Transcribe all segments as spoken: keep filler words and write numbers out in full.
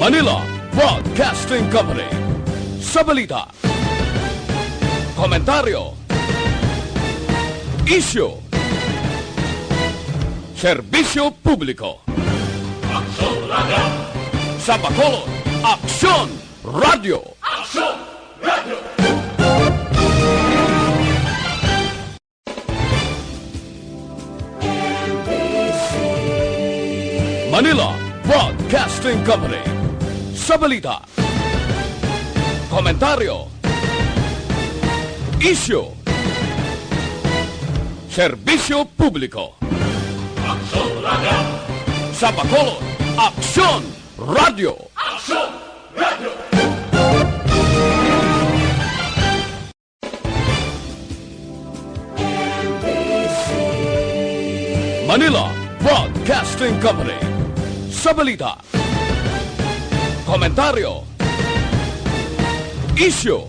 Manila Broadcasting Company. Sa balita, komentaryo, isyu, serbisyo publiko. Aksyon Radio. Sa Bacolod, Aksyon Radio. Aksyon Radio. Manila Broadcasting Company. Sa balita, komentaryo, isyu, serbisyo publiko. Aksyon Radio. Sa Bacolod, Aksyon Radio. Aksyon Radio. Manila Broadcasting Company. Sa balita, komentaryo, isyu,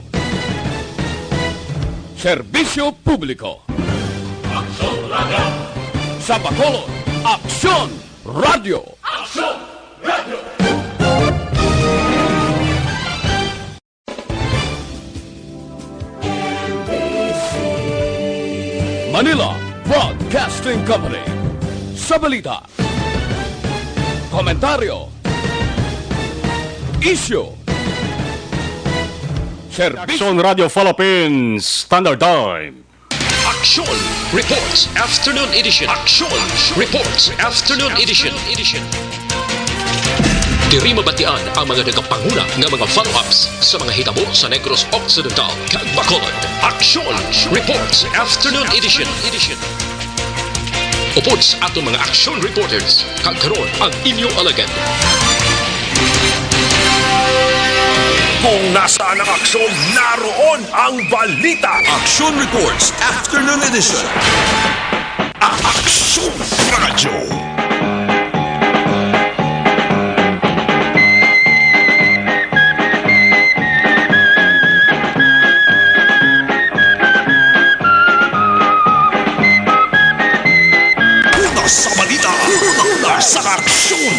serbisyo publiko. Aksyon Radio. Sa Bacolod, Aksyon Radio. Aksyon Radio. Manila Broadcasting Company. Sa balita, komentaryo, isyu, serbisyo. Aksyon Radio Philippines Standard Time. Aksyon Reports Afternoon Edition. Aksyon Reports Afternoon Edition. Diri mabatian ang mga nagapanguna nga mga follow-ups sa mga hitabo sa Negros Occidental kag Bacolod. Aksyon Reports Afternoon Edition. Upod sa aton mga aksyon reporters, kag karon ang inyo alagad. Kung nasaan ang aksyon, naroon ang balita. Aksyon Reports Afternoon Edition. Aksyon Radyo. Una sa balita, una sa aksyon.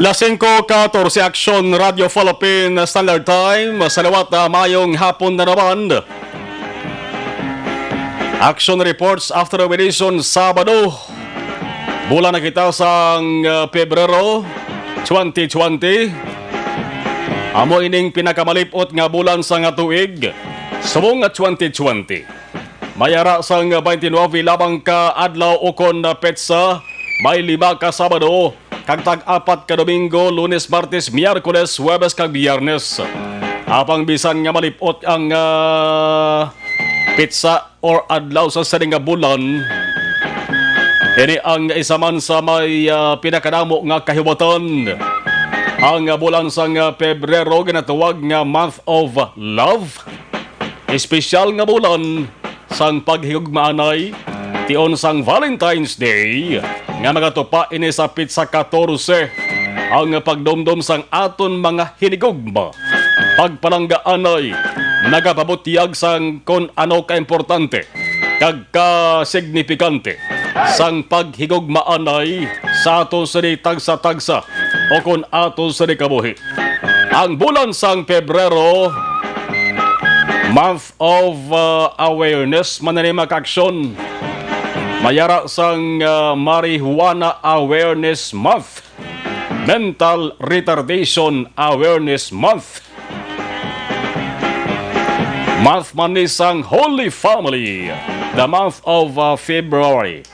Las singko katorse, Aksyon Radio Philippine Standard Time. Sa liwat, ah, mayong hapon na naman. Action Reports Afternoon Edition, Sabado. Bulan na kita sang, ah, Pebrero twenty twenty. Amo ining pinakamalip-ot nga bulan sa nga tuig, subong nga twenty twenty. May ara sang twenty-nine labang ka adlaw ukon petsa, may lima ka Sabado, kag tag-apat ka Domingo, Lunes, Martes, Miyerkules, Huwebes, kag Biyernes. Apang bisan nga malip-ot ang, ah, petsa or adlaw sa sini nga bulan, ini ang isa man sa may, ah, pinakadamo nga kahiwatan. Ang, ah, bulan sang, ah, Pebrero ginatawag nga Month of Love. Espesyal nga bulan sang paghigugmaanay, tion sang Valentine's Day, nga magatupa ini sa petsa katorse. Ang pagdumdom sang aton mga hinigugma, pagpalanggaanay, nagapabutyag sang kon ano kaimportante kag kasignipikante sang paghigugmaanay sa aton sini tagsa-tagsa o kon aton sini kabuhi. Ang bulan sang Pebrero, Month of, uh, Awareness, man ini, mga kaaksyon. May ara sang, uh, Marijuana Awareness Month, Mental Retardation Awareness Month. Month man ni sang Holy Family, the month of, uh, February.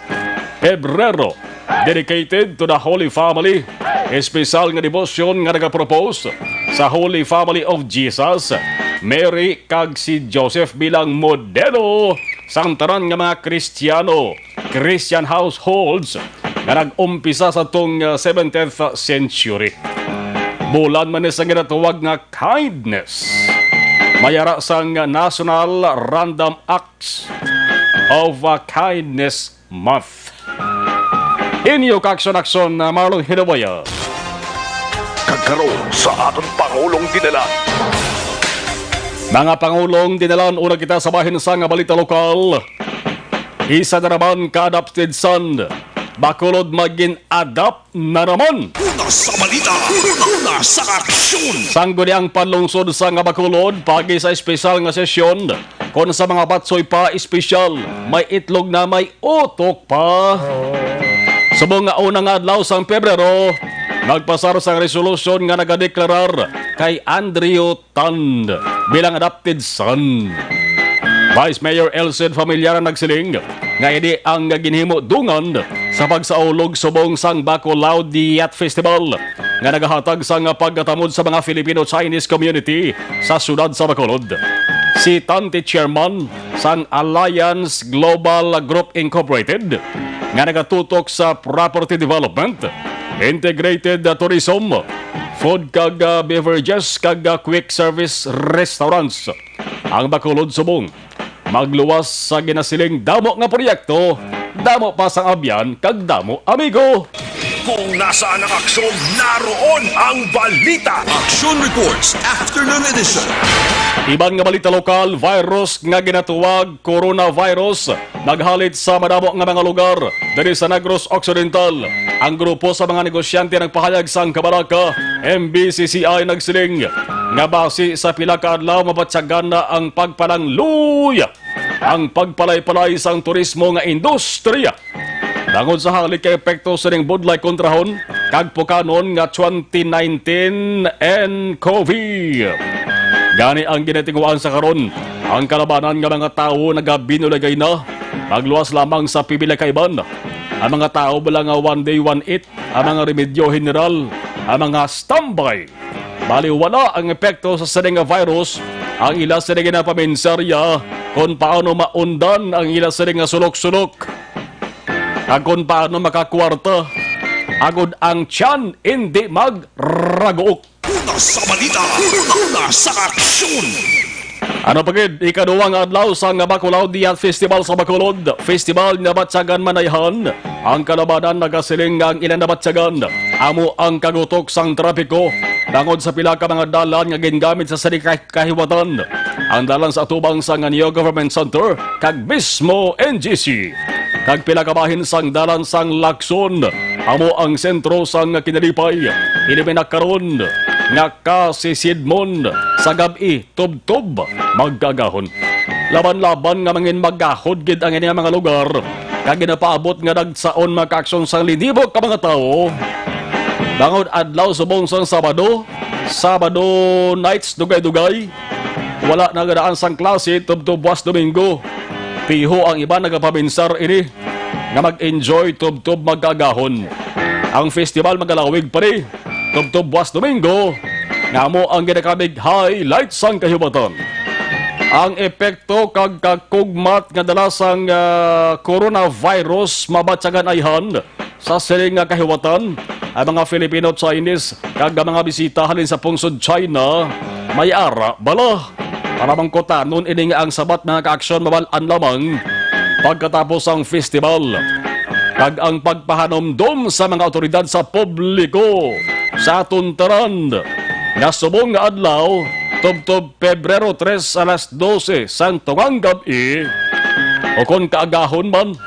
Pebrero, dedicated to the Holy Family, espesyal nga debosyon nga nagapropose sa Holy Family of Jesus, Mary, kag si Joseph bilang modelo sang tanan nga mga Kristiyano, Christian households, nga nag-umpisa sa tong, uh, seventeenth century. Bulan man ni sang ginatawag nga kindness. May ara sang National Random Acts of, uh, Kindness Month. Inyo kaaksyon-aksyon, uh, Marlon Hidabuya. Kag karon sa aton Pangulong Dinalan. Mga Pangulong Dinalan, una kita sa bahin sang balita lokal. Isa na naman ka adopted son, Bacolod magin-adopt na naman. Una sa balita, una sa aksyon. Sangguniang panlungsod sa nga Bacolod, pagi sa espesyal nga sesyon, kon sa mga batsoy pa espesyal, may itlog na may utok pa. Subong nga una nga adlaw sang Pebrero, nagpasar sang resolusyon nga nagadeklarar kay Andrew Tan bilang adopted son. Vice Mayor Elcid Familiar ang nagsiling nga ini ang ginhimo dungan sa pagsaulog subong sang Bacolao Day Festival nga nagahatag sang pagkatamod sa mga Filipino-Chinese community sa siyudad sa Bacolod. Si Tan ti chairman sang Alliance Global Group Incorporated nga nagatutok sa property development, integrated tourism, food kag, ah, beverages kag, ah, quick service restaurants. Ang Bacolod subong magluwas sa ginasiling damo nga proyekto, damo pa sang abyan kag damo amigo. Kung nasaan ang aksyon, naroon ang balita. Action Reports, Afternoon Edition. Iban nga balita lokal, virus nga ginatuwag coronavirus naghalit sa madamo nga mga lugar diri sa Negros Occidental. Ang grupo sa mga negosyante nagpahayag sang kabalaka, M B C C I nagsiling nga basi sa pila ka adlaw mabatyagan na ang pagpalangluya, ang pagpalay-palay sang turismo nga industriya. Bangod sa halit kay epekto sining budlay kontrahon kag pukanon nga twenty nineteen N C O V. Gani ang ginatinguhaan sa karon, ang kalabanan nga mga tawo nagabinuligay na magluwas lamang sa pipila ka iban. Ang mga tawo bala nga one day, one eat, ang mga remedyo general, ang mga standby. Bali, wala ang epekto sa sini nga virus, ang ila sini nga paminsarya, kung paano maundan ang ila sini nga sulok-sulok, kag kung paano makakwarta, agod ang tiyan indi magraguok. Una sa balita, una sa aksyon. Ano pa gid, ikaduwa nga adlaw sang Bacolao Day Festival sa Bacolod. Festival nga nabatyagan man ayhan. Ang kalabanan nagasiling nga ang ilang nabatyagan amo ang kagutok sang trapiko tungod sa pila ka mga dalan nga gingamit sa sini ka kahiwatan. Ang dalan sa atubang sang Anyo Government Center kag mismo N G C. Kag pila ka bahin sang dalan sang Lacson amo ang sentro sang kinalipay. Ini may nakaron nga kasisidmon sa gab-i tubtob magagahon. Laban-laban nga mangin magahod gid ang ini nga mga lugar, kag ginapaabot nga nagsaon makaaksyon sang linibo ka mga tawo. Bangod adlaw subong sang Sabado, Sabado nights dugay-dugay, wala nagadaan sang klase tubtob buwas Domingo. Piho ang iban nagapaminsar ini nga mag-enjoy tubtob magagahon. Ang festival magalawig pa ni tubtob buwas Domingo, nga amo ang ginakamig highlight sang kahiwatan. Ang epekto kag kakugmat nga dala sang, ah, coronavirus mabatyagan ayhan sa sining nga kahiwatan. Ang mga Filipino-Chinese kag ang mga bisita halin sa pungsod China may ara bala. Para mangkutanon ini nga ang sabat mga kaaksyon mabal-an lamang pagkatapos ang festival. Kag ang pagpahanumdom sa mga awtoridad sa publiko sa aton tanan nga subong nga adlaw, tubtob Pebrero tres alas dose sang tungang gab-i, o kon kaagahon man,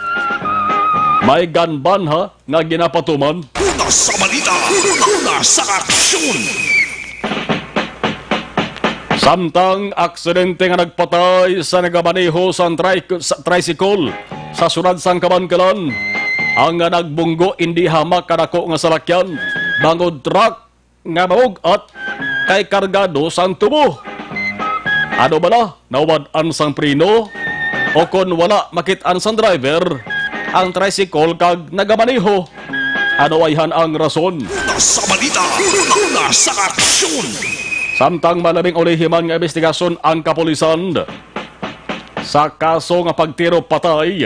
may ganban ha nga ginapatuman. Una sa balita, una sa aksyon. Samtang aksidente nga nagpatay sa nagamaneho sang tri-, sa tricycle sa sulod sang Kabankalan, ang nagbunggo indi hamak kadako nga salakyan bangod truck nga mabug-at kay kargado sang tubo. Ano bala, nawad-an sang preno? O kon wala, makit-an sang driver ang tricycle kag nagamaneho? Ano ayhan ang rason? Una sa balita, una sa aksyon. Samtang malabing ulihi man nga imbestigasyon ang kapulisan sa kaso nga pagtiro patay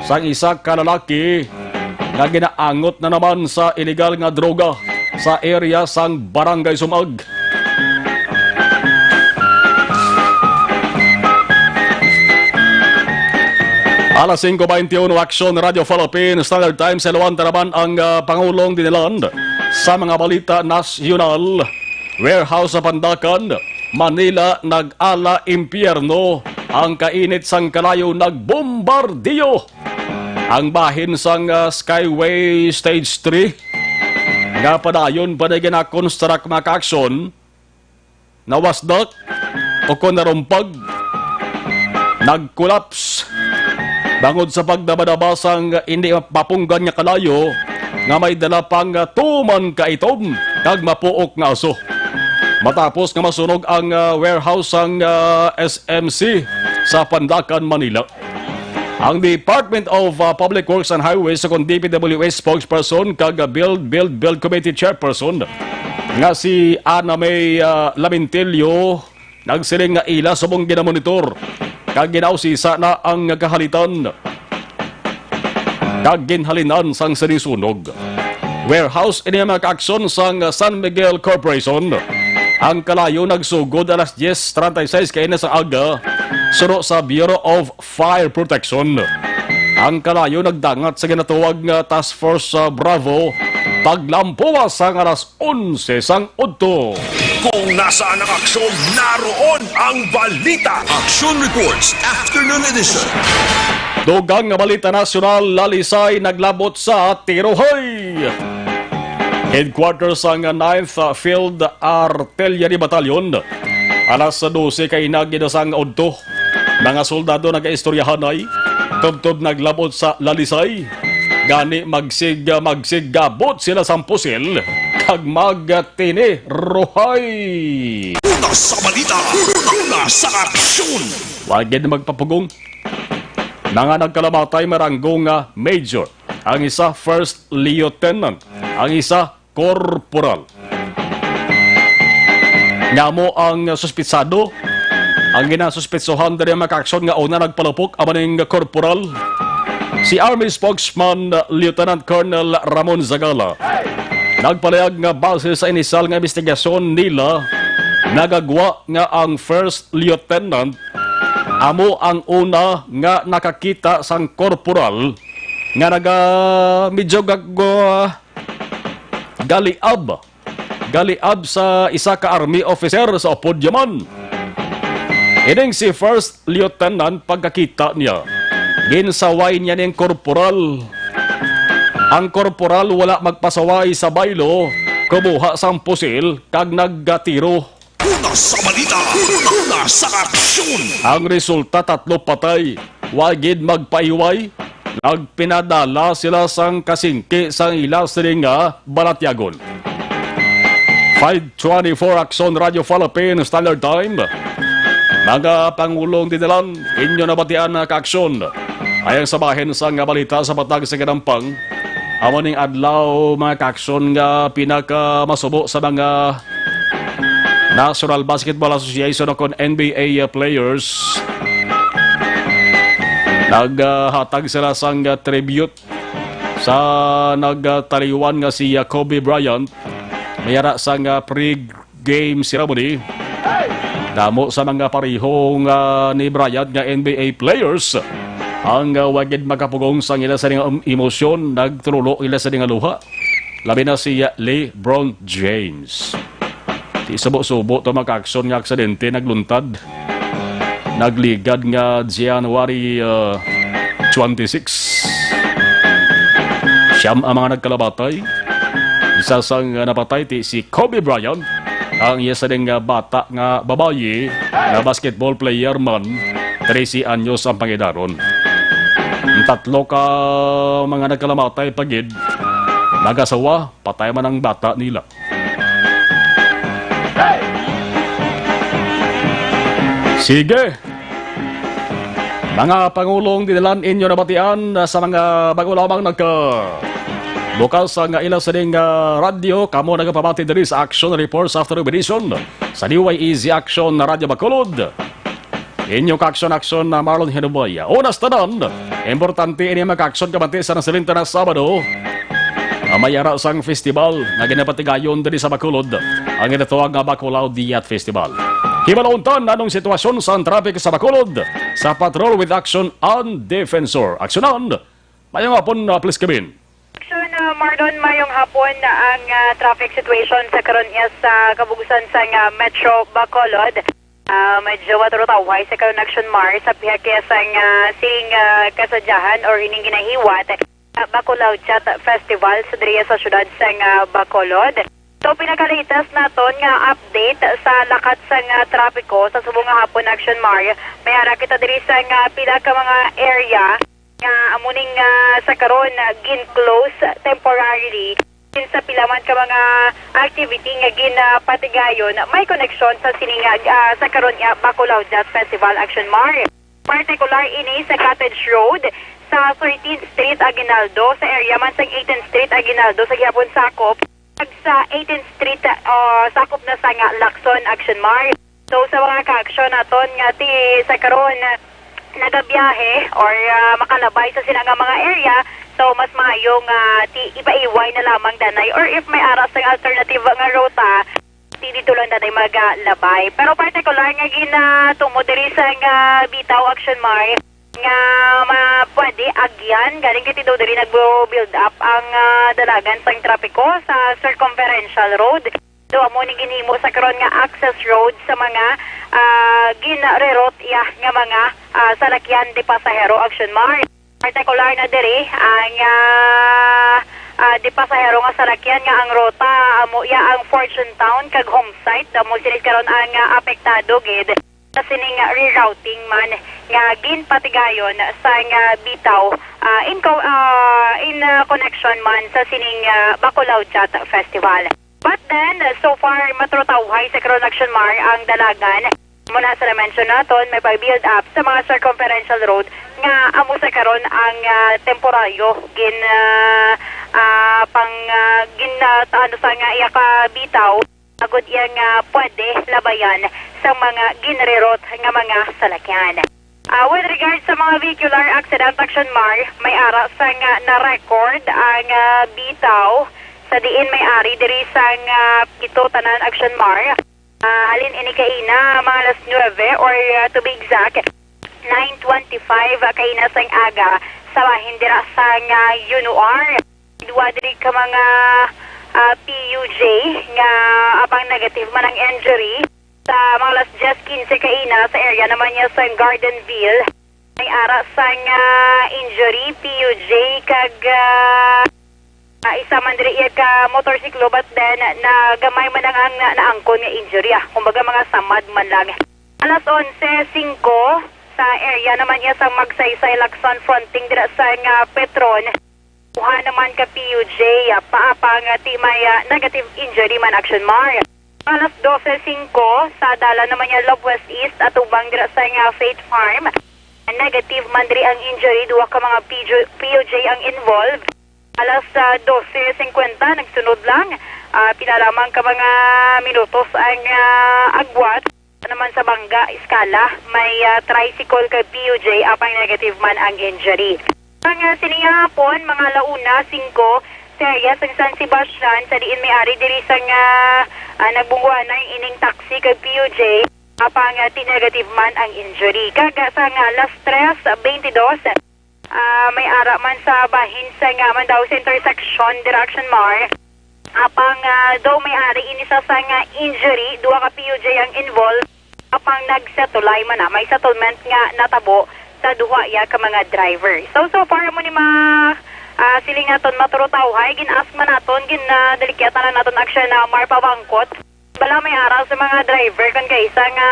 sang isa ka lalaki nga ginaangot na naman sa iligal nga droga sa area sang Barangay Sumag. Alas singko baynte uno, Aksyon Radio Philippines, Standard Times, Helwan Taraban ang, ah, Pangulong dinilan sa mga balita nasyonal. Warehouse sa Pandacan, Manila, nag-ala impyerno. Ang kainit sang kalayo, nagbombardiyo. Ang bahin sang, ah, Skyway Stage three nga padayon pa na ginakonstruct, mga kaaksyon, nawasdak o kon narumpag, nag-collapse bangod sa pagdabadaba sang hindi mapunggan nga kalayo nga may dala pang, ah, tuman ka itom kag mapuok nga aso. Matapos nga masunog ang, ah, warehouse sang, ah, S M C sa Pandacan, Manila. Ang Department of, uh, Public Works and Highways, o kon D P W H spokesperson kag, uh, Build, Build, Build Committee Chairperson nga si Ana May, uh, Lamentillo, nagsiling nga ila subong ginamonitor kag ginausisa na ang kahalitan kag ginhalinan sang sining sunog. Warehouse ini, mga kaaksyon, sang San Miguel Corporation. Ang kalayo nagsugod alas diyes treinta y seis kaina sa aga, suno sa Bureau of Fire Protection. Ang kalayo nagdangat sa ginatawag nga Task Force, ah, Bravo, paglampuas sang alas onse sang udto. Kung nasaan ang aksyon, naroon ang balita. Action Reports, Afternoon Edition. Dugang nga balita nasyonal, Lalisay naglabot sa tirohay. Headquarters sang Ninth Field Artillery Battalion. Alas dose kaina gid sang udto. Mga soldado nagaistoryahanay, tubtob naglabot sa Lalisay. Gani magsig-, magsigabot sila sang pusil kag magtiniruhay. Una sa balita, una sa aksyon. Wa gid magpapugong. Mga nagkalamatay, maranggo nga major. Ang isa, first lieutenant. Ang isa, korporal. Nga amo ang suspitsado. Ang ginasuspitsuhan diri, mga kaaksyon, nga una nagpalupok amo ning korporal, si Army spokesman Lieutenant Colonel Ramon Zagala. Nagpalayag nga base sa inisyal nga investigasyon nila, nagagwa nga ang first lieutenant amo ang una nga nakakita sang korporal nga naga-, medyo gag-, galiab, galiab sa isa ka army officer sa upod yaman. Ining si First Lieutenant, pagkakita niya, ginsaway niya ning korporal. Ang korporal wala magpasaway sa baylo, kumuha sang pusil kag naggatiro. Una sa balita, una sa aksyon. Ang resulta, tatlo patay. Wa gid magpaiway. Nagpinadala sila sang kasingki sang ila sini nga balatyagon. Five twenty-four Aksyon Radio Philippine Standard Time. Mga pangulong dinalan, inyo nabatian nga kaaksyon. Ayang sa bahin sang balita sa patag sa kinampang. Amo ning adlaw, mga kaaksyon, nga pinakamasubo sa mga National Basketball Association o kon N B A players. Naghatag sila sang tribute sa nagtaliwan nga si Kobe Bryant. May ara sang pre-game ceremony. Damo sa mga pareho nga ni Bryant nga N B A players ang, uh, wa gid makapugong sang ila sa nga, um, emosyon, nagtulolo ila sa nga luha. Labi na si, uh, LeBron James. Di subo-subo to, mga kaaksyon, nga aksidente nagluntad. Nagligad nga January, uh, twenty-six. Siyam ang mga nagkalamatay. Isa sang, uh, napatay ti si Kobe Bryant. Ang iya sa ding, uh, bata nga babayi nga basketball player man, trese anyos ang pangidaron. Ang tatlo ka mga nagkalamatay pa gid, nagasawa, patay man ang bata nila. Sige. Mga pangulong dinalan, inyo nabatian sa mga bago lamang nagka-, bukas ang ila sining, ah, radyo, kamo nagapamati diri sa Action Reports After Edition sa D Y E Z Action na Radyo Bacolod. Inyo ka-aksyon-aksyon na Marlon Hinubay. Una sa tanan, importante ini mga kaaksyon, kabati sa nasilin ta na Sabado. Ah, may ara sang festival nga ginapatigayon diri sa Bacolod, ang ginatawag nga Bacolao Diat Festival. Hibalon ta anong sitwasyon sa traffic sa Bacolod sa Patrol with Action and Defensor. Aksyonan! Mayong hapon, ah, please, Kevin. Action, ah, Marlon, mayong hapon. Ang, ah, traffic situation sa karon iya sa kabugusan sa nga Metro Bacolod. Ah, medyo maturutawhay sa karon, Action Mar, sa pihak kaya sang, ah, sining, ah, kasadyahan or ining ginahiwat, ah, Bacolao Jat Festival sa diriya sa syudad sang, ah, Bacolod. So, pinakalitas naton nga update sa lakat sang, ah, trapiko sa subong nga hapon, Action Mar. May ara kita diri sang, ah, pila ka mga area nga amo ning, ah, sa karon, ah, gin-close temporarily. Sa pila man ka mga activity nga ginapatigayon, may koneksyon sa sini nga, ah, sa karon nga Bacolao Jazz Festival, Action Mar. Partikular ini sa Cottage Road, sa thirteenth Street Aguinaldo, sa area man sang eighteenth Street Aguinaldo sa gihapon sakop, kag sa eighteenth Street, ah, sakop na sa nga Lacson, Action Mar. So, sa mga ka-action naton nga ti sa karon, nagabiyahe or, ah, makalabay sa sina nga mga area, so mas maayo nga ti ipaiway na lamang danay, or if may ara sang alternative nga ruta, ti dito lang danay magalabay. Pero partikular nga ginatumod diri sa nga Bitaw, Action Mar, nga ma-, pwede agyan, galing kay ti daw diri nagbo-build up ang, ah, dalagan sang trapiko sa Circumferential Road. So, amo ni ginhimo sa karon nga access road sa mga, ah, ginrerot iya nga mga, ah, salakyan de pasahero, Action Mar. Partikular na diri ang, ah, ah, de pasahero nga salakyan nga ang rota amo iya ang Fortune Town kag Homesite. Amo sini karon ang, ah, apektado gid sa sining rerouting man nga ginpatigayon sa nga Bitaw, ah, in co-, ah, in, ah, connection man sa sining, ah, Bacolao Jazz Festival. But then, so far, maturutawhay sa karon, Action Mar, ang dalagan. Muna sa na-mention naton, may pag-build up sa mga circumferential road nga amo sa karon ang, ah, temporaryo gin, ah, ah, pang, ah, gin, ah, ano sa nga iya ka Bitaw, agod iya nga pwede labayan sa mga ginrerot nga mga salakyan. Ah, with regards sa mga vehicular accident, Action Mar, may ara sa nga na-record ang, ah, Bitaw, sa diin may ari diri sa nga pito tanan, Action Mar. Ah, halin ini kaina, mga alas nuebe, or, ah, to be exact, nine twenty-five, ah, kaina sang aga sa bahin dira sa nga Yunuar. Duwa diri ka mga, ah, P U J nga apang negative man ang injury. Sa mga alas diyes quince kaina, sa area naman niya sa Gardenville, may ara sang, ah, injury, P U J, kag, ah, ah, isa man diri iya ka motorsiklo, but then, na gamay man lang ang na-, naangkon nga injury, ah. Kumbaga, mga samad man lang. Alas onse singko, sa area naman niya sa Magsaysay, Lacson, fronting dira sa nga Petron. Kuha naman ka P U J, ah, paapa nga ti may, ah, negative injury man, Action Mar. Alas dose singko, sa dalan naman niya Love West East, atubang dira sa nga Faith Farm. Negative man diri ang injury, duha ka mga P J, P U J ang involved. Alas, ah, dose singkwenta, nagsunod lang. Ah, pila lamang ka mga minutos ang, ah, agwat. Naman sa Banga, Escala, may, ah, tricycle kay P U J, apang negative man ang injury. Ang, ah, sini nga hapon, mga ala una singko, sa area sang San Sebastian, sa diin may ari diri sang, ah, ah, nagbungguanay ining taxi kay P U J, apang, ah, ti negative man ang injury. Kag, ah, sa nga alas tres beintidos, ah, may ara man sa bahin sa nga Mandaue sa intersection, dira, Action Mar. Apang, ah, daw may ari ini sa, sa nga injury, duha ka P U J ang involved. Apang nagsetulay man na, may settlement nga natabo sa duha iya ka mga driver. So, so far mo ni ma-, ah, siling naton maturutawhay, gin-ask man naton, gin, ah, dalikyatan na naton, Action, na Mar, pabangkot. Bala may ara sa mga driver kon kaisa nga,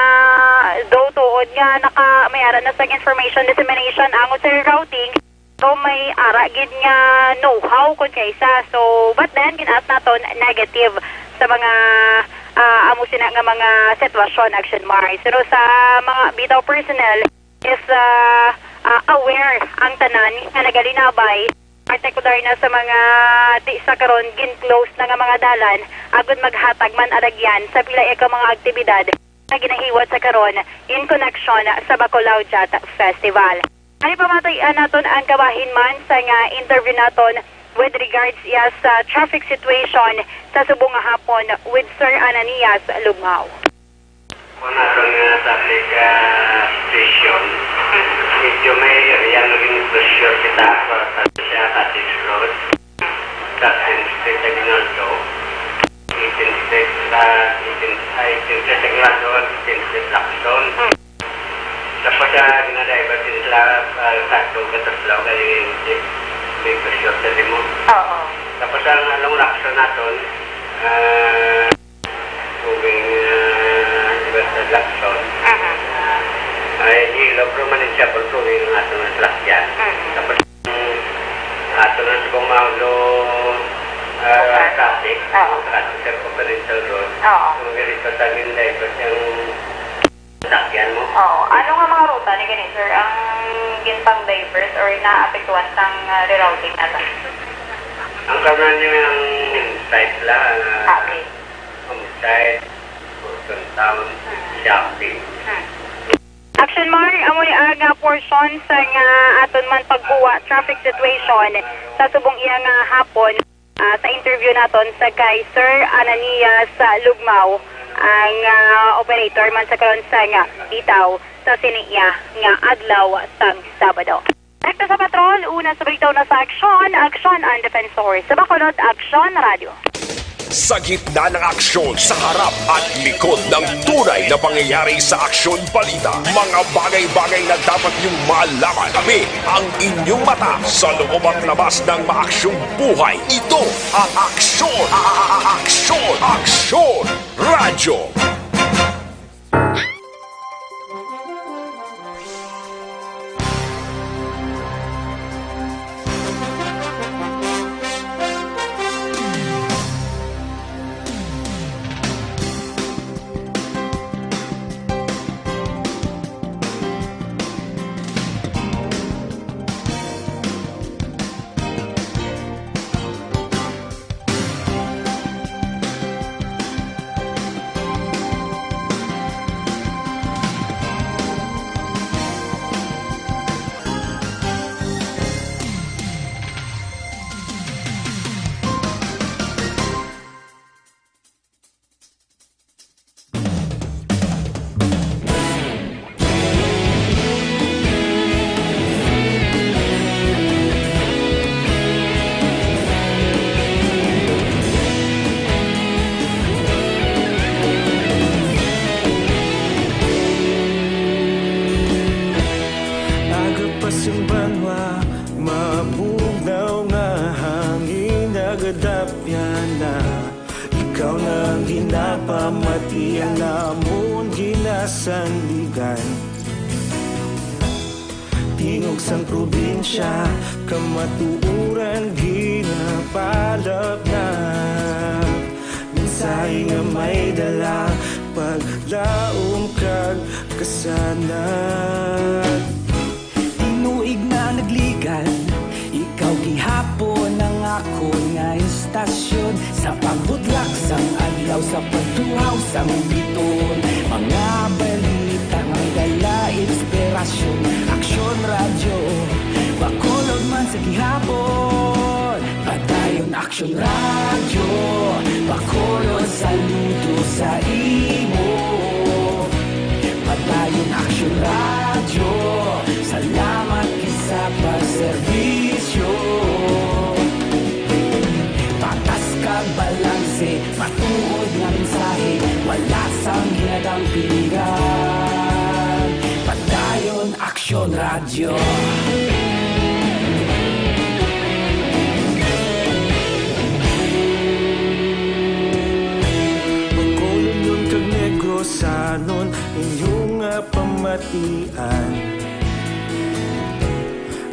daw tuod nga naka, may ara na sang information dissemination ang sa routing. So, may ara gid nga know-how kon kaisa. So, but then, gin-ask naton negative sa mga, ah, amo sina nga mga sitwasyon, Action Mar. Pero sa mga bitaw personnel is, ah, ah, aware ang tanan nga nagalinabay, partikular na sa mga ti sa karon gin-close na nga mga dalan, agud maghatag man alagyan sa pila ka mga aktibidad nga ginahiwat sa karon in connection sa Bacolao Jat Festival. Ani, pamatuy-an naton ang kabahin man sa nga interview naton with regards iya sa traffic situation sa subong nga hapon with Sir Ananias Lugmao. Kung aton nga traffic, ah, situation, medyo may area nga gin-closure kita sa, sa siya, Cottage Road, Captain Street, Aguinaldo, eighteenth Street, sa eighteenth, ah, eighteenth Street, Aguinaldo, eighteenth Street, Lacson. Ah, sakto, gatas lang kay may pressure sa limo. Oo. Tapos ang anong lakson naton, ah, tubig, ah, iba sa lakson. Mhm. Ay, di, lobro man siya, pero tubig ang aton ang lakyan. Mhm. Tapos, mm, ato na sa pamahlo, ah, okay, traffic, oo, traffic sa Confidential Road. Oo. So, ganito sa Linday, kasi ang Sakyan mo? Oo. Ano nga mga ruta ni gani, sir, ang gintang-divert or naapektuhan sang, ah, rerouting nato? Ang kanan niya ang site lang, ah, okay, ang site, Burton Town, hmm, shopping. Hmm. Action Mar, amo ni ang, ah, portion sa nga aton man pagbuwa traffic situation sa subong iya nga hapon. Ah, sa interview naton sa kay Sir Ananias, ah, Lugmao, ang, ah, operator man sa karon sang bitaw sa sini iya nga adlaw sang Sabado. Direkta sa patrol, una sa balita, una sa aksyon, Aksyon ang Defensor. Sa Bacolod, Aksyon Radio. Sa gitna ng aksyon, sa harap at likod ng tunay na pangyayari sa Aksyon Balita, mga bagay-bagay na dapat niyong malaman. Kami ang inyong mata sa loob at labas ng maaksyong buhay. Ito ang Aksyon, a-, a-, a-, Aksyon, Aksyon Radyo. Aga pa sing banwa, mabugnaw nga hangin, nagadapyan na. Ikaw na ang ginapamati, ang amon ginasandigan. Tingog sang probinsya, kamatuoran ginapalapnap. Mensahe nga may dala, paglaom kag kasanag. Tinuig na nagligan, ikaw gihapon ang akon nga istasyon. Sa pagbutlak sang adlaw, sa pagtuhaw sang biton, mga balita nga may dala inspirasyon. Aksyon Radyo, Bacolod man sa gihapon. Padayon Aksyon Radyo, Bacolod, saludo sa imo. Padayon Aksyon Radyo, salamat gid sa pagserbisyo. Patas kag balanse, matuod nga mensahe, wala sang ginadampingan. Padayon Aksyon Radyo. Bacolodnon kag Negrosanon, inyo nga pamatian.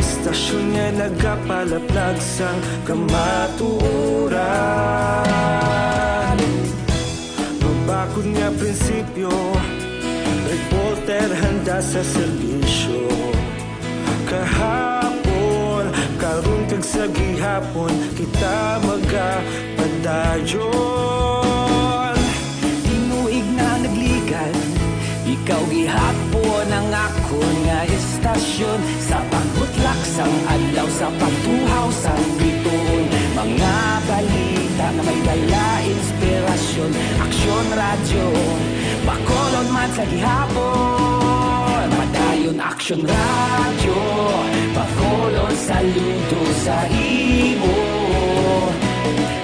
Istasyon nga nagapalapnag sang kamatuoran. Mabakod nga prinsipyo, reporter handa sa serbisyo. Kahapon, karon kag sa gihapon, kita magapadayon. Tinuig na nagligan, ikaw gihapon ang akon nga istasyon. Sa pagbutlak sang adlaw, sa pagtuhaw sang biton, mga balita nga may dala inspirasyon. Aksyon Radyo, Bacolod man sa gihapon. Padayon Aksyon Radyo, Bacolod, saludo sa imo.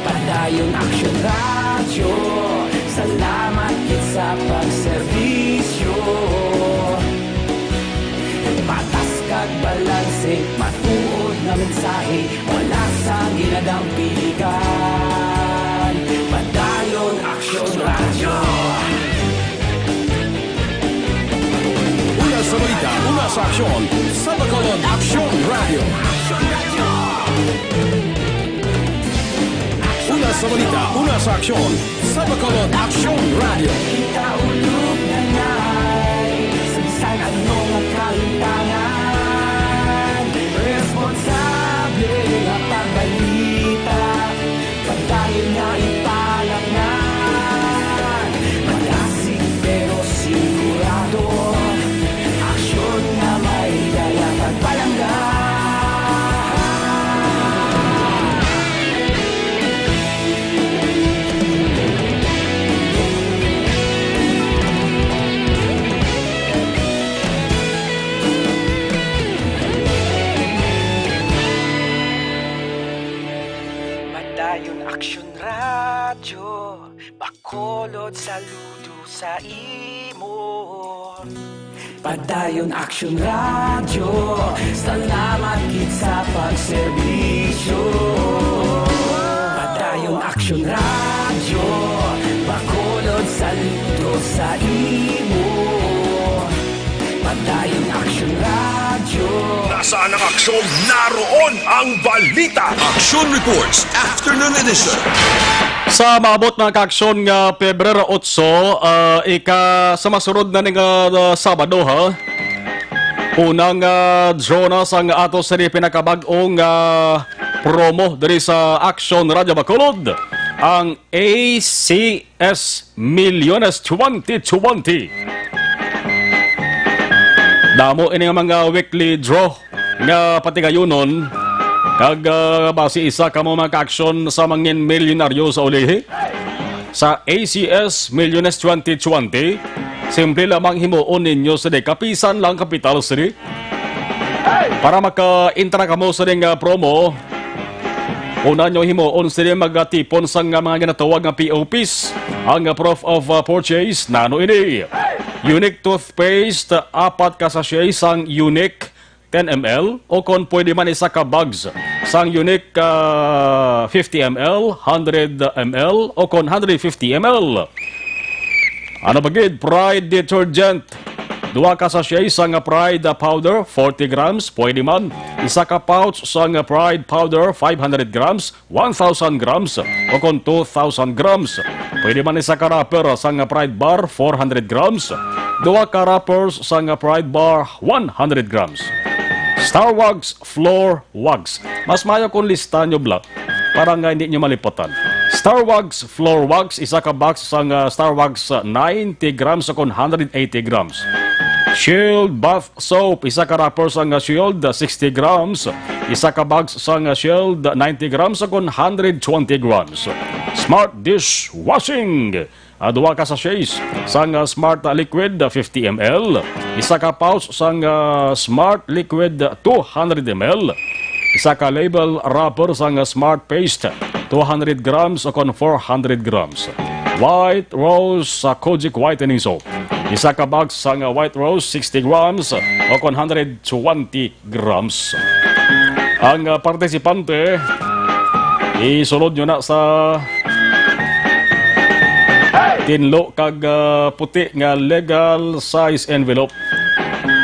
Padayon Aksyon Radyo, salamat gid sa pagserbisyo. Patas kag Balanse, matuod nga mensahe, wala sang ginadampiligan. Padayon Aksyon Radyo. Una sa balita, una sa aksyon, sa Bacolod Aksyon Radyo. Una sa balita, una sa aksyon, sa Bacolod Aksyon Radyo. Kita ulog na ngay, sa bisan ano nga kalintangan, responsable nga pagbalita, padayon nga ipalatnan. Malasig pero sigurado, aksyon nga may dala kag palangga. Padayon Aksyon Radyo, Bacolod, saludo sa imo. Padayon Aksyon Radyo, salamat gid sa pagserbisyo. Padayon Aksyon Radyo, Bacolod, saludo sa imo. Padayon Aksyon Radyo. Nasaan ang aksyon? Naroon ang balita. Action Reports, Afternoon Edition. Sa maabot, mga kaaksyon, nga Pebrero otso, ah, ika sa masunod na ni nga, ah, Sabado, ha? Unang, ah, draw na sang ato sini pinakabag-ong, ah, promo diri sa Action Radyo Bacolod, ang A C S Milyones twenty twenty. Damo ini nga mga weekly draw nga patigayunon, kag, ah, basi isa kamo, mga kaaksyon, sa mangin milyonaryo sa ulihi. Sa A C S Milyones twenty twenty, simple lamang himuon ninyo sini, kapisan lang kapital sini. Para maka-enter kamo sa ning, ah, promo, una nyo himuon sini magatipon sang, ah, mga ginatawag nga P O Ps. Ang, ah, proof of, ah, purchase, nano ini? Unique toothpaste, apat ka sachet sang Unique, ten M L, o kon pwede man, isa ka bags sang Unique, ah, fifty M L, hundred M L, o kon hundred fifty M L. Ano ba gid? Pride detergent, duha ka sachet sang Pride, ah, powder, forty grams, pwede man. Isa ka pouch sang Pride powder, five hundred grams, one thousand grams, o kon two thousand grams. Pwede man isa ka wrapper sang Pride Bar, four hundred grams, duha ka wrappers sang Pride Bar, one hundred grams. Star Wax Floor Wax. Mas maayo kung lista nyo bala para nga hindi nyo malipatan. Star Wax Floor Wax, isa ka box sang, ah, Star Wax, ah, ninety grams o kon hundred eighty grams. Shield Bath Soap, isa ka wrapper sang, ah, Shield, ah, sixty grams. Isa ka box sang, ah, Shield, ah, ninety grams o kon hundred twenty grams. Smart Dish Washing, ah, duha ka sachets sang, ah, Smart, ah, Liquid, ah, fifty M L. Isa ka pouch sang, ah, Smart Liquid, ah, two hundred M L. Isa ka label wrapper sang, ah, Smart Paste, two hundred grams o kon four hundred grams. White Rose, ah, Kojic Whitening Soap. Isa ka box sang, ah, White Rose, sixty grams o kon hundred twenty grams. Ang, ah, partisipante, isulod nyo na sa tinlo kag, ah, puti nga legal size envelope.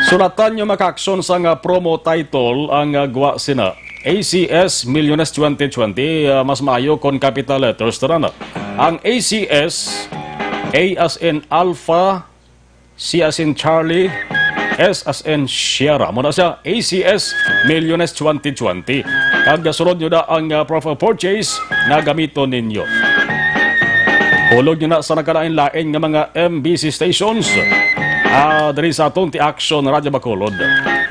Sulatan nyo, mga kaaksyon, sang, ah, promo title ang, ah, gwa sina A C S Milyones twenty twenty, ah, mas maayo kon capital letters tanan. Ang A C S, A as in Alpha, C as in Charlie, S as in Sierra. Muna siya, A C S Milyones twenty twenty. Kag sulod nyo na ang, ah, proof of purchase nga gamiton ninyo. Hulog nyo na sa nagkalain-lain nga mga M B C stations, ah, diri sa aton ti Action Radyo Bacolod.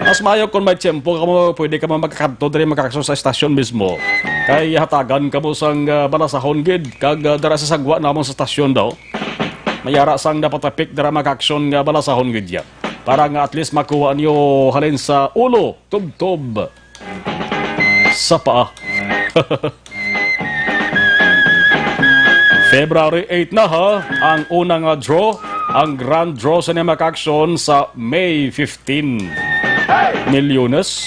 Mas maayo kung may tiyempo kamo, pwede kamo magkakadto diri, mga kaaksyon, sa estasyon mismo. Kay hatagan kamo sang, ah, balasahon gid, kag, ah, dara sa sagwa namon sa estasyon daw. May ara sang napatapik dira, mga kaaksyon, nga balasahon gid ya. Para nga at least makuha niyo halin sa ulo, tubtob, sa paa. February eight na, ha, ang una nga draw, ang grand draw sa, mga kaaksyon, sa May fifteen. Milyones,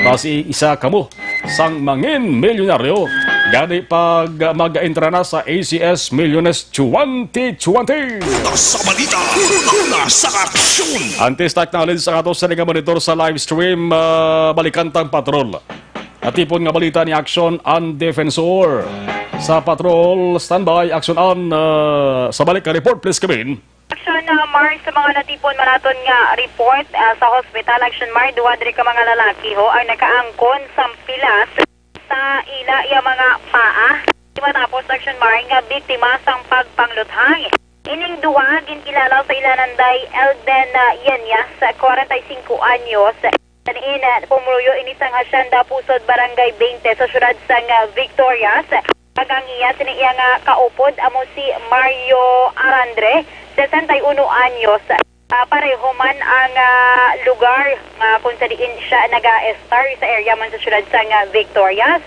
basi isa kamo sang mangin milyonaryo gani pag mag-entra na sa A C S Milyones twenty twenty. Una sa balita, una sa aksyon. Antes ta acknowledge sa ato sa nga monitor sa live stream, ah, balikan tang patrol. Atipon nga balita ni Action and Defensor. Sa patrol, standby, Action and, ah, sa balik ka report, please come in. Action, ah, Mar, sa mga natipon man naton nga report, ah, sa hospital, Action Mar, duha diri ka mga lalaki ho ang nakaangkon sang pilas sa ila iya mga paa. Di matapos, Action Mar, nga biktima sang pagpangluthang. Ining duha ginkilala sa ila nanday Elden, ah, Yenyas, kwarenta y singko anyos. Diin, ah, pumuluyo ini sang Hacienda Pusod, Barangay twenty sa siyudad sang, ah, Victorias. Kag ang iya sini iya nga kaupod amo si Mario Arandre, sesenta y uno anyos. Ah, pareho man ang, ah, lugar nga kung sa diin siya naga-estar sa area man sa siyudad sang, ah, Victorias.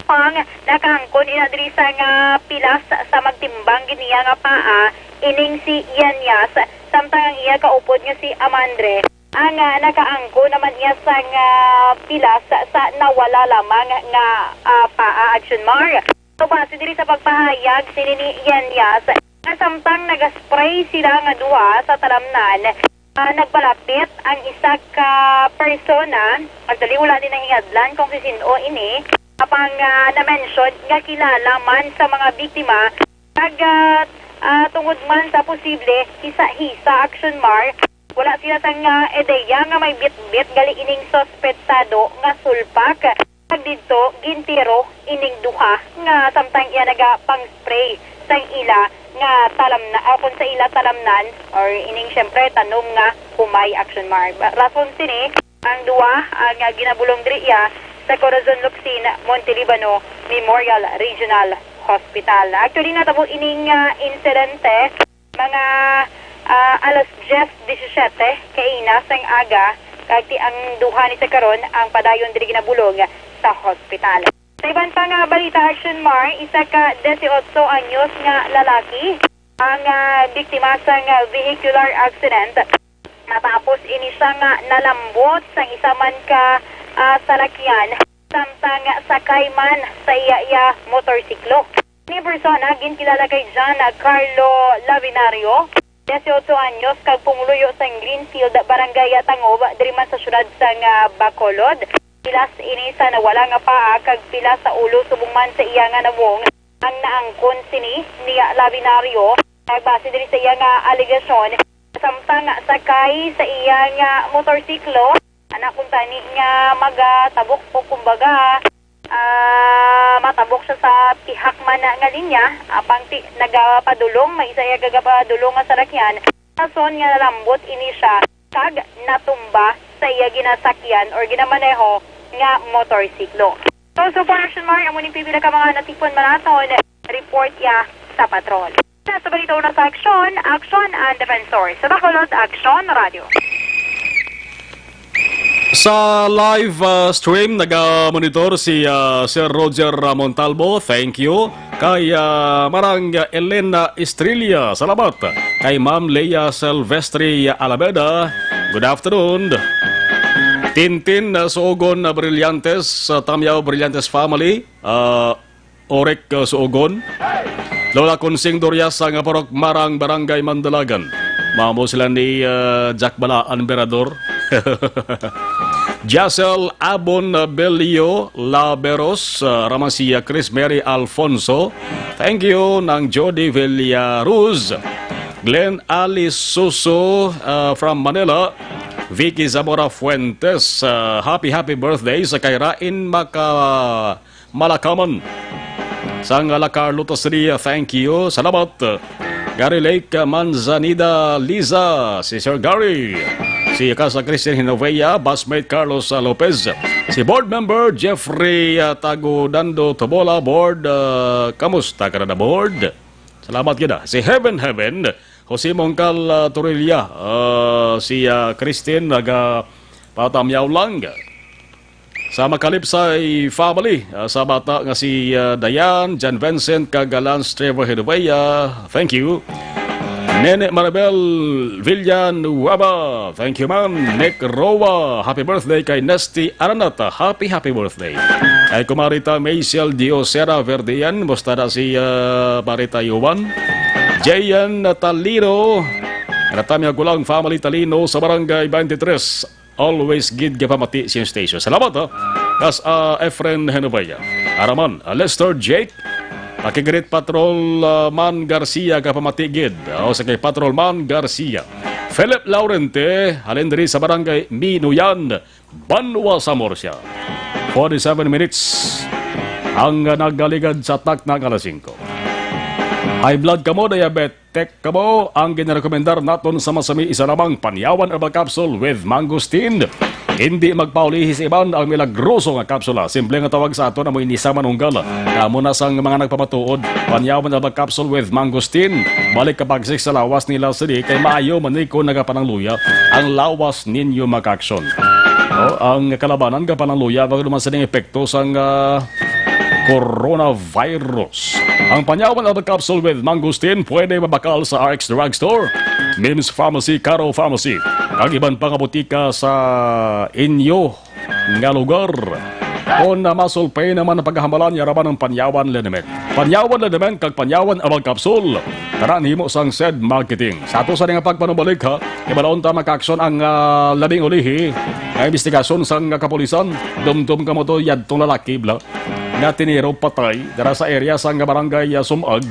Ang nakaangkon ina diri sang, ah, pilas sa magtimbang gid niya nga paa, ining si Yenyas, samtang ang iya kaupod nga si Amandre, ang, ah, nakaangkon naman niya sang, ah, pilas sa nawala lamang nga, ah, paa, Action Mar. So, base diri sa pagpahayag sini ni Yenyas, nga samtang nagaspray sila nga duha sa talamnan, ah, nagpalapit ang isa ka persona. Actually, wala din nahingadlan kung si sin-o ini. Apang, ah, na-mention nga kilala man sa mga biktima, kag, ah, ah, tungod man sa posible hisa-hisa, Action Mar, wala sila sang, ah, ideya nga may bitbit gali ining suspetsado nga sulpak. Kag didto, gintiro ining duha nga samtang iya nagapang-spray sang ila nga talamna-, ah, kung sa ila talamnan, or ining, siyempre, tanom nga humay, Action Mar. Ba-, rason sini, ang duha, ah, nga ginabulong diri iya sa Corazon Locsin Monte Libano Memorial Regional Hospital. Actually, natabo ining, ah, insidente mga, ah, alas diyes disisiete kaina sang aga, kag ti ang duha ni sa karon ang padayon diri ginabulong sa hospital. Sa iban pa nga balita, Action Mar, isa ka dieciocho anyos nga lalaki ang, ah, biktima sang, ah, vehicular accident. Matapos ini siya nga nalambot sang isa man ka, ah, salakyan, samtang sakay man sa iya iya motorsiklo. Ni persona ginkilala kay John Carlo Lavinario, dieciocho anyos, kag pumuluyo sa Greenfield, Barangay Tangob, diri man sa siyudad sang, ah, Bacolod. Pilas ini sa nawala nga paa kag pilas sa ulo, subong man sa iya nga nawong ang naangkon sini ni Lavinario. Kag base diri sa iya nga alegasyon, samtang sakay sa iya nga motorsiklo, ana kuntani nga magatabok o kumbaga, ah, matabok siya sa pihak man na nga linya, apang ti-, nagapadulong, may isa iya gagapadulong nga salakyan, rason nga nalambot ini siya kag natumba sa iya ginasakyan or ginamaneho nga motorsiklo. So, so far, Action Mar, amo ning pipila ka mga natipon man naton report ya sa patrol. Sa balita una sa aksyon, Action and Defensor. Sa Bacolod, Action Radio. Sa live, ah, stream, naga-monitor si, ah, Sir Roger, ah, Montalbo. Thank you. Kay, ah, Marang Elena Estrella, salamat. Kay Ma'am Leia Silvestre Alameda, good afternoon. Tintin, ah, Suogon, ah, Brillantes, ah, Tamyaw Brillantes family, ah, Orek, uh, Suogon. Lola Consing Dorias, nga Purok Marang, Barangay Mandalagan. Mamo sila ni, uh, Jack Bala, Emperador. Jacel Abon, uh, Belio Laberos, uh, Ramasia Chris Mary Alfonso. Thank you, Nang Jody Villaruz. Glenn Alice Suso, uh, from Manila. Vicky Zamora Fuentes, uh, happy, happy birthday sa kay Rain Maka-, Malakaman. Sang La Carlota City, thank you. Salamat. Gary Lake, Manzanida, Liza, si Sir Gary. Si Casa Christian Hinovea, Busmate Carlos, ah, Lopez. Si Board Member Jeffrey, ah, Tagodando Tobola, Board, ah, kamusta ka na, Board? Salamat gid, ah. Si Heaven Heaven, Jose Mongcal, ah, Torilla, ah, si, ah, Christine, naga Patamyaw lang. Sa Makalipsay family, ah, sa bata nga si, ah, Dayan, John Vincent, kag Lance Trevor Hinovea, thank you. Nene Maribel Villanueva, thank you, man. Nick Roa, happy birthday kay Nesty Aranata. Happy, happy birthday. Kay Kumarita Maisel Diosera Verdian, musta na si, ah, Marita Yuan? Jayan Talino, Natami Agulang family Talino sa Barangay twenty-three. Always gid gapamati siyang station. Salamat, ha. As, ah, Efren Genovea. Araman, ah, Lester Jake. Pakigreet Patrol, ah, Man Garcia, gapamati gid. Ah, o sige, Patrol Man Garcia. Philip Laurente, halin diri sa Barangay Minuyan, Banwa, Zamboanga. Forty-seven minutes ang, ah, nagaligad sa takna nga alas singko. High blood kamo, diabetes, Tek kamo, ang ginarekomendar naton sa masami isa lamang, Panyawan Herbal Capsule with Mangosteen. Hindi magpaulihi sa iban ang milagroso nga kapsula. Simple nga tawag sa aton amo ini sa manunggal. Kamo na sang mga nagpamatuod, Panyawan Herbal Capsule with Mangosteen. Balik ka pagsik sa lawas nila sini kay maayo man ni kon nagapanangluya ang lawas ninyo makaaksyon. No, ang kalabanan gapanangluya bago naman sining epekto sang, ah, coronavirus. Ang Panyawan Herbal Capsule with Mangosteen pwede mabakal sa R X Drugstore, Mims Pharmacy, Caro Pharmacy, kag iban pa nga botika sa inyo nga lugar. Kon na masulpay naman ang pagkahamalan, yaraman ang Panyawan Liniment. Panyawan Liniment kag Panyawan Herbal Capsule. Tara, nimo sang said marketing. Sa ato sa nga pagpanubalik, ha, ibalon ta makaaksyon ang, ah, labing ulihi nga investigasyon sang kapulisan. Dumdum kamo to, yadtong lalaki, bla. Nga tiniro patay dira sa area sang barangay, ah, Sumag.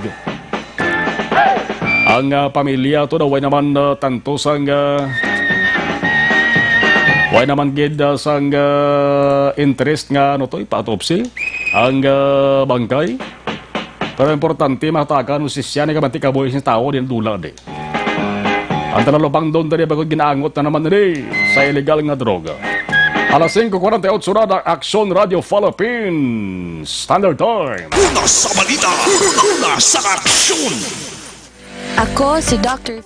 Ang, ah, pamilya to daw way naman, ah, tanto sang, ah, way naman gid, ah, sang, ah, interest nga ano to, ipa-autopsy ang, ah, bangkay. Pero importante, mahatagan kung si siya ni kabanti kabuhi sing tawo, di nadula di. Ang talalupang doon dali bagod ginaangot na naman dali sa illegal nga droga. Alas singko kwarenta y ocho na, Aksyon Radio Philippines Standard Time. Una sa balita, una sa aksyon. Ako si Doctor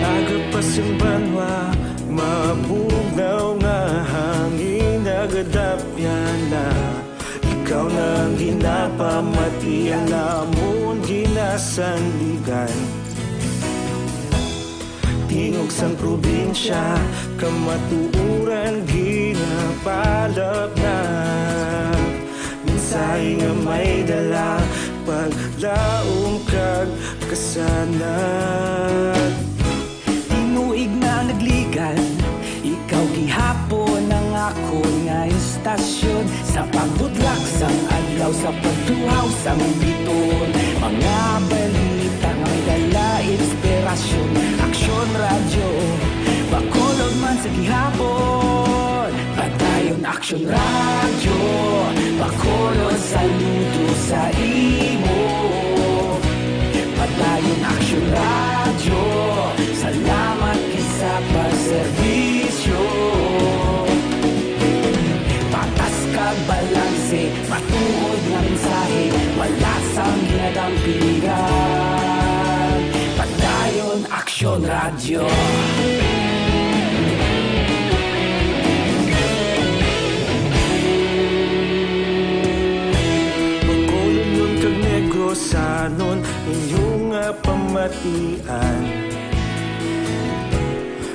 Aga pa sing banwa, mabugnaw nga hangin nagadapyan na. Ikaw na ang ginapamatian namon ginasandigan. Tingog sang probinsya, kamatuoran ginapalapnap. Mensahe nga may dala, paglaom kag kasanag. Tinuig na nagligan, ikaw gihapon ang akon nga istasyon. Sa pagbudlak sang adlaw, sa pagtuhaw sang biton, mga balita nga may dala inspirasyon. Aksyon Radyo, Bacolod man sa gihapon. Padayon Aksyon Radyo, Bacolod, saludo sa imo. Padayon Aksyon Radyo, salamat gid sa pagserbisyo. Patas kag balanse, matuod nga mensahe, wala sang ginadampigan. Padayon Aksyon Radyo. Bacolodnon kag Negrosanon, inyo nga pamatian.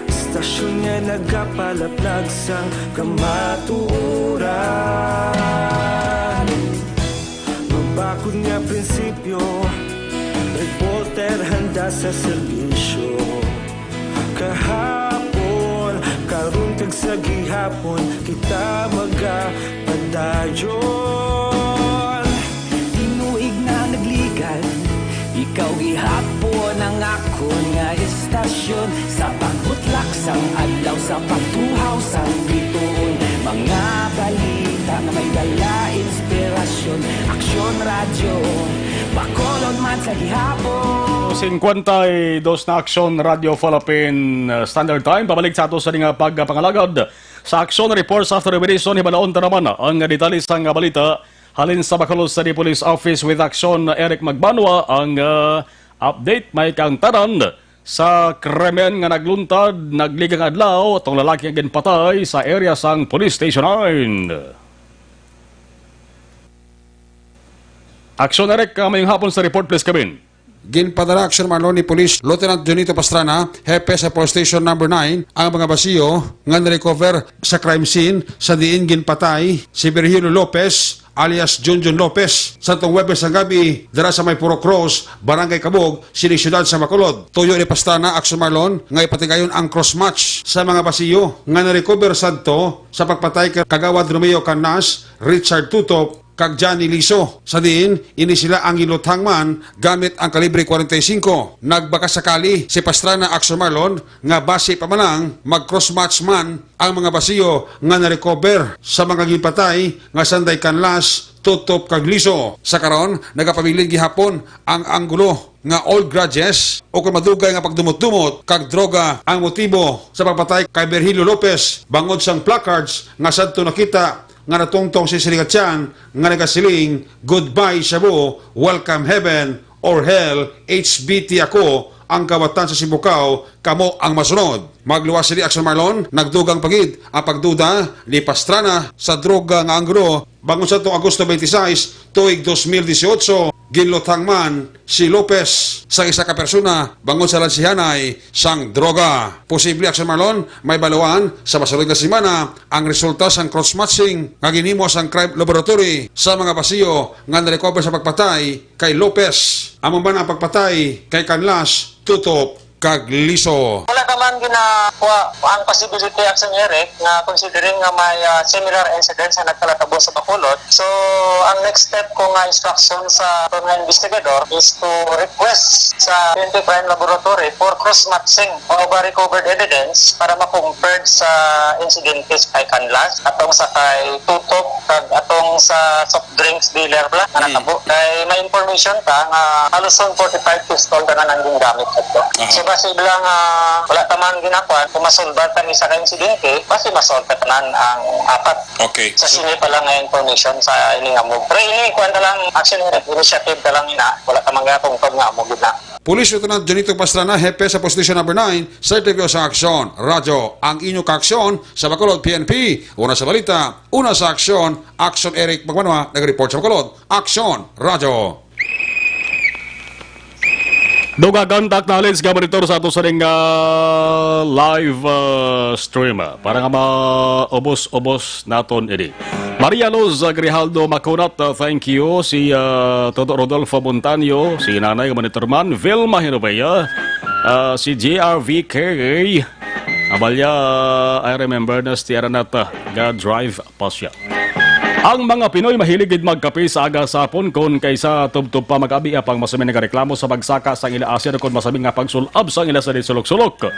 Istasyon nga nagapalaplag sang kamatuoran. Prinsipyo, reporter handa sa serbisyo. Kahapon, karon kag sa gihapon, kita magapadayon. Tinuig na nagligad, ikaw gihapon ang akon nga istasyon. Sa pagbutlak sang adlaw, sa pagtuhaw sang bituon, mga balita nga may dala inspirasyon. Aksyon Radyo, Bacolod man sa gihapon. Cincuenta y dos na Aksyon Radyo Philippine, uh, Standard Time. Pabalik sa ato sa nga pagpangalagad sa Aksyon Reports after Revelation. Hibalaon ta naman ang detalye sang balita halin sa Bacolod City Police Office with Aksyon Eric Magbanwa. Ang, uh, update may kaangtanan sa krimen nga nagluntad nagligang adlaw atong lalaki nga ginpatay sa area sang Police Station nine. Aksyon Eric, uh, mayong hapon sa report, please come in. Ginpadala, Aksyon Marlon, ni Police Lieutenant Junito Pastrana, hepe sa Police Station Number nine, ang mga basiyo nga na-recover sa crime scene, sa diin ginpatay si Virgilio Lopez alias Junjun Lopez, sa tong Huwebes nga gabi dira sa may Puro Cross, Barangay Cabug, sini siyudad sa Bacolod. Tuyo ni Pastrana, Aksyon Marlon, nga ipatigayon ang cross-match sa mga basiyo nga na-recover sadto sa pagpatay kay Kagawad Romeo Canas, Richard Tutop, kag Johnny Liso, sa diin ini sila ang ginluthang man gamit ang kalibre forty-five. Nagbaka sakali si Pastrana, Aksyon Marlon, nga basi pa man lang mag-cross-match man ang mga basiyo nga na-recover sa mga ginpatay nga sanday Canlas, Tutop kag Liso. Sa karon, nagapabilin gihapon ang anggulo nga old grudges o kon madugay nga pagdumot-dumot kag droga ang motibo sa pagpatay kay Virgilio Lopez bangod sang placards nga sadto nakita nga natungtong si Silingatyan nga nagasiling, "Goodbye Shabu, welcome heaven or hell, H B T ako, ang kawatan sa Sibukaw, kamo ang masunod." Magluwas sini, Aksyon Marlon, nagdugang pa gid ang pagduda ni Pastrana sa droga nga anggulo bangod sa tuong Agosto twenty-six, tuig dos mil dieciocho, ginluthang man si Lopez sa isa ka persona bangod sa lansihanay sang droga. Posible, Aksyon Marlon, may baluan sa masunod nga semana ang resulta sang cross-matching nga ginhimo sang crime laboratory sa mga basiyo nga na-recover sa pagpatay kay Lopez. Amo man ang pagpatay kay Canlas, Tutop, kag Liso. Wala ka man ginakuha ang possibility, Aksyon Eric, nga considering nga may, ah, similar incidents nga nagkalatabo sa Bacolod. So, ang next step ko nga instruction sa aton nga investigador is to request sa P N P Crime Laboratory for cross-matching o ba recovered evidence para ma-compared sa insidente sa kay Canlas, atong sa kay Tutop, kag atong sa soft drinks dealer pala nga Mm. natabo. Kay may information ta nga halos forty-five pistol tanan ang gingamit ato. Aha. So, basi lang, ah, wala ta man ginakuan, kung masolbar ta ang isa ka insidente, basi masolve ta tanan ang apat. Okay. Sa So, sini pa lang nga information sa ini nga move. Pero ini, kuan ta lang, action initiative ta lang ina. Wala ta man gatungtod nga amo gid na. Police Lieutenant Junito Pastrana, hepe sa Police Station Number nine, sa interview sa Aksyon Radyo. Ang inyo kaaksyon sa Bacolod P N P. Una sa balita, una sa aksyon, Aksyon Eric Magbanwa, nag-report sa Bacolod. Aksyon Radyo. Dugang kontak na halin sa monitor sa ato sa ning, ah, live, ah, stream, ah, para nga maubos-ubos naton ini. Maria Luz Grijaldo Macunat, ah, thank you. Si, ah, Toto Rodolfo Montaño, si Nanay nga monitor man, Vilma Hinovea, ah, si J R V K, Abalya, I remember na si Aranata ga-drive pa siya. Ang mga Pinoy mahilig gid magkape sa aga sa hapon, kon kaysa tubtob pa mag-abi, apang masami nagareklamo sa pagsaka sang ila asin kon masami nga pagsul-ab sang ila sa sulok-sulok.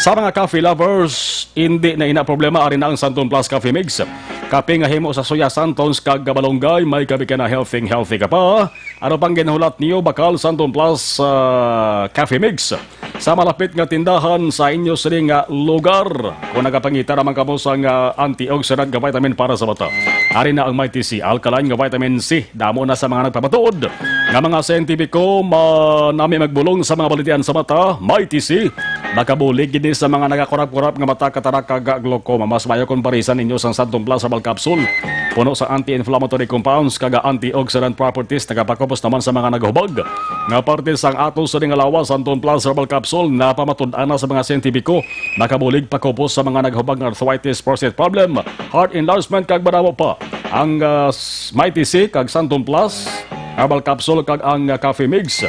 Sa mga coffee lovers, hindi na ina problema, ari na ang Santon Plus Coffee Mix. Kape nga himo sa soya, santons kag malunggay, may kape ka na, healthy, healthy ka pa. Ano pang ginahulat niyo, bakal Santon Plus, ah, Coffee Mix? Sa malapit nga tindahan sa inyo sini nga lugar. Kung nagapangita naman kamo sang, ah, antioxidant nga vitamin para sa mata, ari na ang Mighty C, alkaline nga vitamin C. Damo na sa mga nagpamatuod nga mga siyentipiko ma-, nami magbulong sa mga balitian sa mata. Mighty C, makabulig gid ni sa mga nagakurap-kurap nga mata, katarak kag glaucoma. Mas maayo kung parisan ninyo sang Santon Plus Herbal Capsule. Puno sa anti-inflammatory compounds kag antioxidant properties, nagapakupos naman sa mga naghubag nga parte sang ato sini nga lawas. Santon Plus Herbal Capsule napamatud-an na sa mga siyentipiko, nakabulig pakupos sa mga naghubag nga arthritis, prostate problem, heart enlargement, kag madamo pa. Ang, ah, s-, Mighty C kag Santon Plus herbal capsule, kag ang, ah, coffee mix.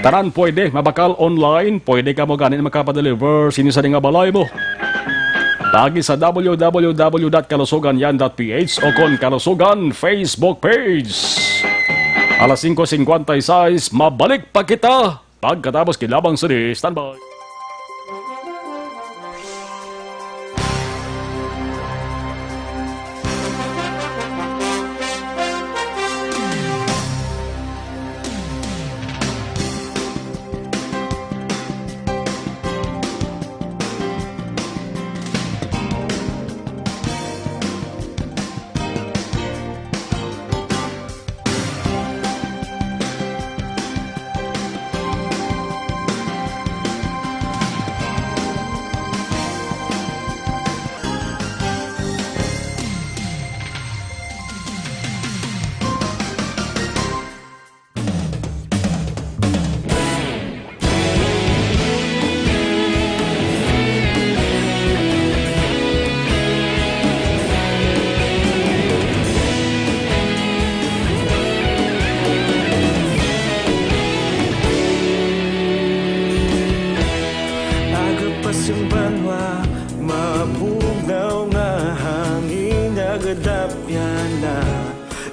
Tanan pwede, mabakal online, pwede kamo gani makapadeliver sini sa nga balay mo. Paagi sa www dot kalusugan yan dot ph o kon Kalusugan Facebook page. Alas singko singkwenta y seis, mabalik pa kita pagkatapos kinabang sa di. Standby. Aga pa sing banwa, mabugnaw nga hangin, nagadapyan na.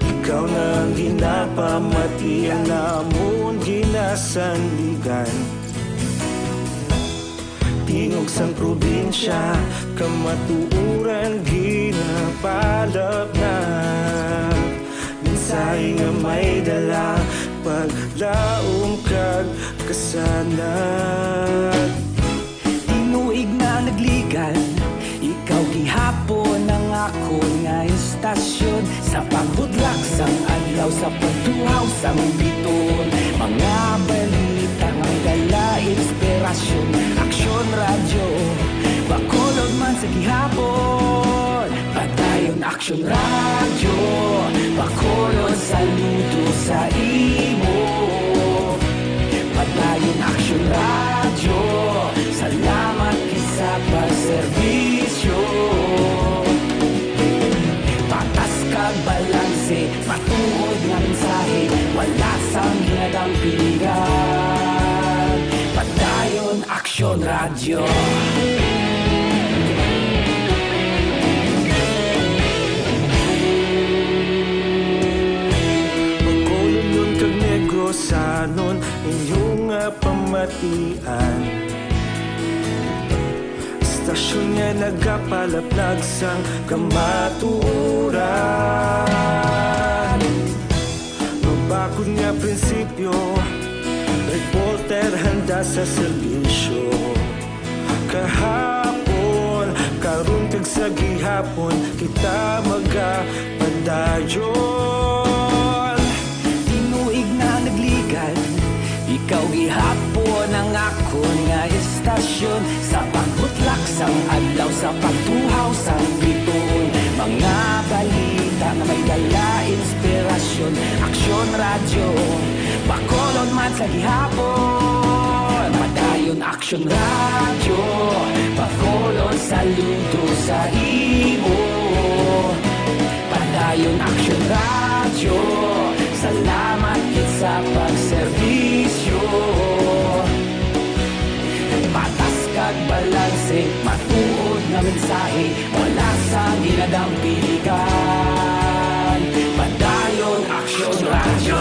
Ikaw na ang ginapamati, ang amon ginasandigan. Tingog sang probinsya, kamatuoran ginapalapnap. Mensahe nga may dala, paglaom kag kasanag. Tinuig na nagligad, ikaw gihapon ang akon nga istasyon. Sa pagbudlak sang adlaw, sa pagtuhaw sang bituon, mga balita nga may dala inspirasyon. Aksyon Radyo, Bacolod man sa gihapon. Padayon Aksyon Radyo, Bacolod, saludo sa imo. Padayon Aksyon Radyo, salamat gid sa pagserbisyo. Patas kag balanse, matuod nga mensahe, wala sang ginadampingan. Padayon Aksyon Radyo. Bacolod kag Negrosanon, inyo nga pamatian. Istasyon nga nagapalaplag sang kamatuoran. Mabakod nga prinsipyo, reporter handa sa serbisyo. Kahapon, karon kag sa gihapon, kita magapadayon. Tinuig na nagligad, ikaw gihapon ang akon nga istasyon. Sa pagbutlak sang adlaw, sa pagtuhaw sang bituon, mga balita nga may dala inspirasyon. Aksyon Radyo, Bacolod man sa gihapon. Padayon Aksyon Radyo, Bacolod, saludo sa imo. Padayon Aksyon Radyo, salamat gid sa pagserbisyo. Patas kag balanse, matuod nga mensahe, wala sang ginadampingan. Padayon Aksyon Radyo.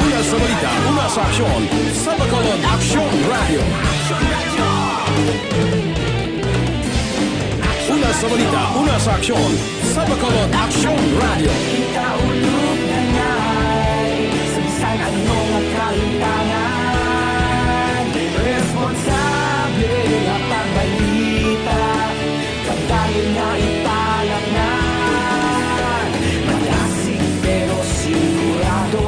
Una sa balita, una sa aksyon, sa Bacolod Aksyon Radyo. Una sa balita, una sa aksyon, sa Bacolod Aksyon Radyo. Kita ulog na ngay, sa bisan ano nga kahitangan, responsable nga pagbalita, pagdayon nga ipalaknag, malasig pero sigurado,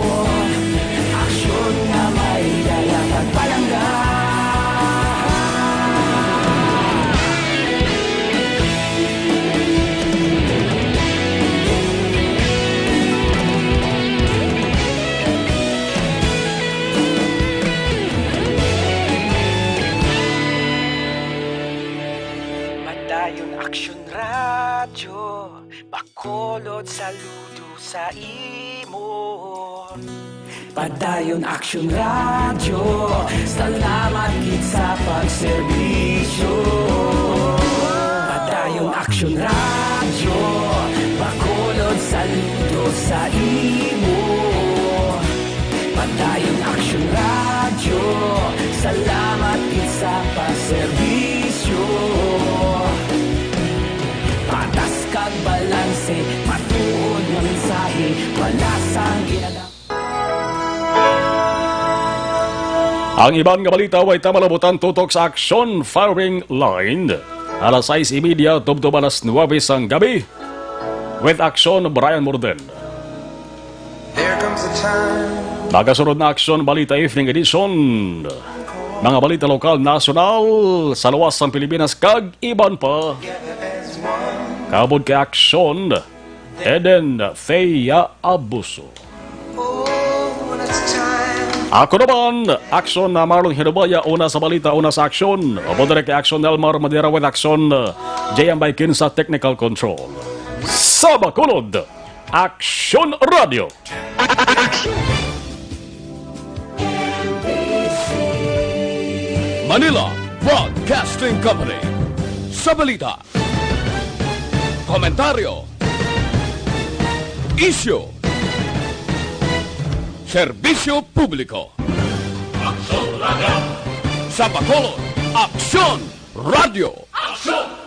aksyon nga may dala kag palangga. Padayon Aksyon Radyo, Bacolod, saludo sa imo. Padayon Aksyon Radyo, salamat gid sa pagserbisyo. Padayon Aksyon Radyo, Bacolod, saludo sa imo. Padayon Aksyon Radyo, salamat gid sa pagserbisyo. Patas kag balanse, matuod nga mensahe, wala sang ginadam- Ang iban nga balita way ta malabutan tutok sa Aksyon Firing Line. Alas sais y media tubtob alas nuwebe sang gabi. With Aksyon, Brian Morden. There comes a time. Nagasunod na Aksyon Balita Evening Edition. Mga balita lokal, nasyonal, sa luwas sang Pilipinas, kag iban pa. Kabod kay Aksyon, Eden Thea Abuso. Ako naman, Aksyon na Marlon Hinubaya, una sa balita, una sa aksyon. Upod diri kay Aksyon Elmar Madera with Aksyon, uh, J M Baikin sa technical control. Sa Bacolod, Aksyon Radio. Manila Broadcasting Company. Sa balita, komentaryo, isyu, serbisyo publiko. Aksyon Radio. Sa Bacolod, Aksyon Radio. Aksyon!